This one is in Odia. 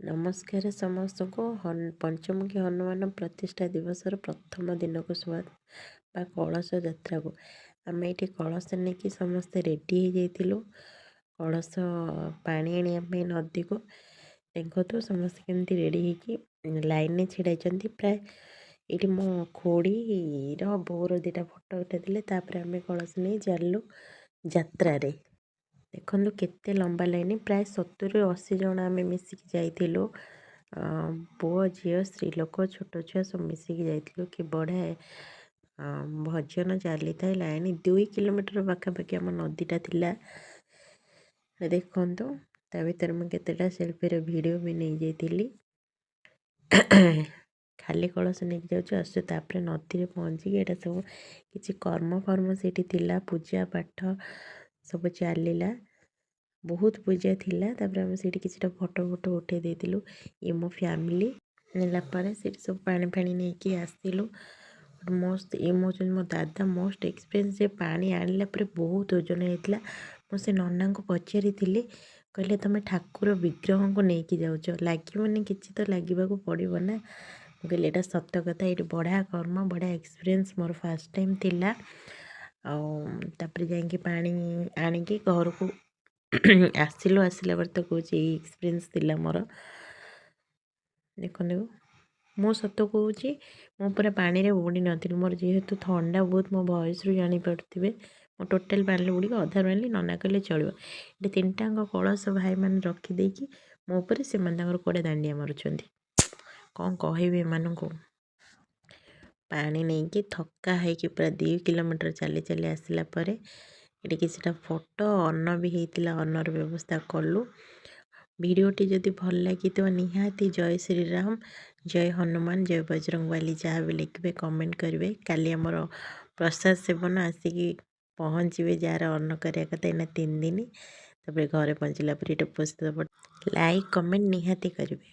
ନମସ୍କାର ସମସ୍ତଙ୍କୁ। ପଞ୍ଚମୁଖୀ ହନୁମାନ ପ୍ରତିଷ୍ଠା ଦିବସର ପ୍ରଥମ ଦିନକୁ ସ୍ୱାଗତ ବା କଳସ ଯାତ୍ରାକୁ। ଆମେ ଏଇଠି କଳସ ନେଇକି ସମସ୍ତେ ରେଡ଼ି ହେଇଯାଇଥିଲୁ କଳସ ପାଣି ଆଣିବା ପାଇଁ ନଦୀକୁ। ଦେଖନ୍ତୁ ସମସ୍ତେ କେମିତି ରେଡ଼ି ହେଇକି ଲାଇନ୍ରେ ଛିଡ଼ା ହେଇଛନ୍ତି ପ୍ରାୟ। ଏଇଠି ମୋ ଖୁଡ଼ିର ବୋଉର ଦୁଇଟା ଫଟୋ ଉଠାଇଥିଲେ। ତାପରେ ଆମେ କଳସ ନେଇ ଚାଲିଲୁ ଯାତ୍ରାରେ। ଦେଖନ୍ତୁ କେତେ ଲମ୍ବା ଲାଇନ୍, ପ୍ରାୟ 70-80 ଜଣ ଆମେ ମିଶିକି ଯାଇଥିଲୁ। ପୁଅ, ଝିଅ, ସ୍ତ୍ରୀ ଲୋକ, ଛୋଟ ଛୁଆ ସବୁ ମିଶିକି ଯାଇଥିଲୁ। କି ବଢ଼ିଆ ଭଜନ ଚାଲିଥାଏ। ଲାଇନ୍ 2 କିଲୋମିଟର ପାଖାପାଖି ଆମ ନଦୀଟା ଥିଲା। ଦେଖନ୍ତୁ, ତା ଭିତରେ ମୁଁ କେତେଟା ସେଲ୍ଫିର ଭିଡ଼ିଓ ବି ନେଇଯାଇଥିଲି। ଖାଲି କଳସ ନେଇକି ଯାଉଛୁ, ଆସୁଛୁ। ତାପରେ ନଦୀରେ ପହଞ୍ଚିକି ଏଇଟା ସବୁ କିଛି କର୍ମ ଫର୍ମ ସେଇଠି ଥିଲା, ପୂଜା ପାଠ ସବୁ ଚାଲିଲା, ବହୁତ ପୂଜା ଥିଲା। ତାପରେ ଆମେ ସେଇଠି କିଛିଟା ଫଟୋ ଫଟୋ ଉଠାଇ ଦେଇଥିଲୁ। ଇଏ ମୋ ଫ୍ୟାମିଲି। ନେଲା ପରେ ସେଇଠି ସବୁ ପାଣି ଫାଣି ନେଇକି ଆସିଲୁ। ମସ୍ତ। ଇଏ ହେଉଛନ୍ତି ମୋ ଦାଦା, ମୋଷ୍ଟ ଏକ୍ସପିରିଏନ୍ସ। ସେ ପାଣି ଆଣିଲା ପରେ ବହୁତ ଓଜନ ହେଇଥିଲା। ମୁଁ ସେ ନନାଙ୍କୁ ପଚାରିଥିଲି, କହିଲେ ତୁମେ ଠାକୁର ବିଗ୍ରହଙ୍କୁ ନେଇକି ଯାଉଛ, ଲାଗିବନି? କିଛି ତ ଲାଗିବାକୁ ପଡ଼ିବ ନା। ମୁଁ କହିଲି ଏଇଟା ସତ କଥା। ଏଇଠି ବଢ଼ିଆ କର୍ମ, ବଢ଼ିଆ ଏକ୍ସପିରିଏନ୍ସ, ମୋର ଫାର୍ଷ୍ଟ ଟାଇମ୍ ଥିଲା। ଆଉ ତାପରେ ଯାଇକି ପାଣି ଆଣିକି ଘରକୁ ଆସିଲୁ। ଆସିଲା ପରେ ତ କହୁଛି, ଏଇ ଏକ୍ସପିରିଏନ୍ସ ଥିଲା ମୋର। ଦେଖନ୍ତୁ, ମୁଁ ସତ କହୁଛି, ମୁଁ ପୁରା ପାଣିରେ ବୁଡ଼ି ନଥିଲି। ମୋର ଯେହେତୁ ଥଣ୍ଡା ବହୁତ, ମୋ ଭଏସ୍ରୁ ଜାଣିପାରୁଥିବେ। ମୁଁ ଟୋଟାଲ୍ ପାଣିରେ ବୁଡ଼ିକି ଅଧାରୁ ଆଣିଲି। ନନା କହିଲେ ଚଳିବ। ଏଠି ତିନିଟାଙ୍କ କଳସ ଭାଇମାନେ ରଖିଦେଇକି ମୋ ଉପରେ ସେମାନେ ତାଙ୍କର କୁଆଡ଼େ ଦାଣ୍ଡିଆ ମାରୁଛନ୍ତି। କ'ଣ କହିବି ଏମାନଙ୍କୁ? ପାଣି ନେଇକି ଥକା ହେଇକି ପୁରା 2 କିଲୋମିଟର ଚାଲି ଚାଲି ଆସିଲା ପରେ ଏଠି କିଛିଟା ଫଟୋ, ଅନ୍ନ ବି ହେଇଥିଲା, ଅନ୍ନର ବ୍ୟବସ୍ଥା କଲୁ। ଭିଡ଼ିଓଟି ଯଦି ଭଲ ଲାଗିଥିବ, ନିହାତି ଜୟ ଶ୍ରୀରାମ, ଜୟ ହନୁମାନ, ଜୟ ବଜରଙ୍ଗବାଲି ଯାହା ବି ଲେଖିବେ, କମେଣ୍ଟ କରିବେ। କାଲି ଆମର ପ୍ରସାଦ ସେବନ, ଆସିକି ପହଞ୍ଚିବେ ଯାହାର ଅନ୍ନ କରିବା କଥା। ଏଇନା 3 ଦିନ। ତାପରେ ଘରେ ପହଞ୍ଚିଲା ପରେ ଏଇଟା ଉପସ୍ଥିତ। ଲାଇକ୍, କମେଣ୍ଟ ନିହାତି କରିବେ।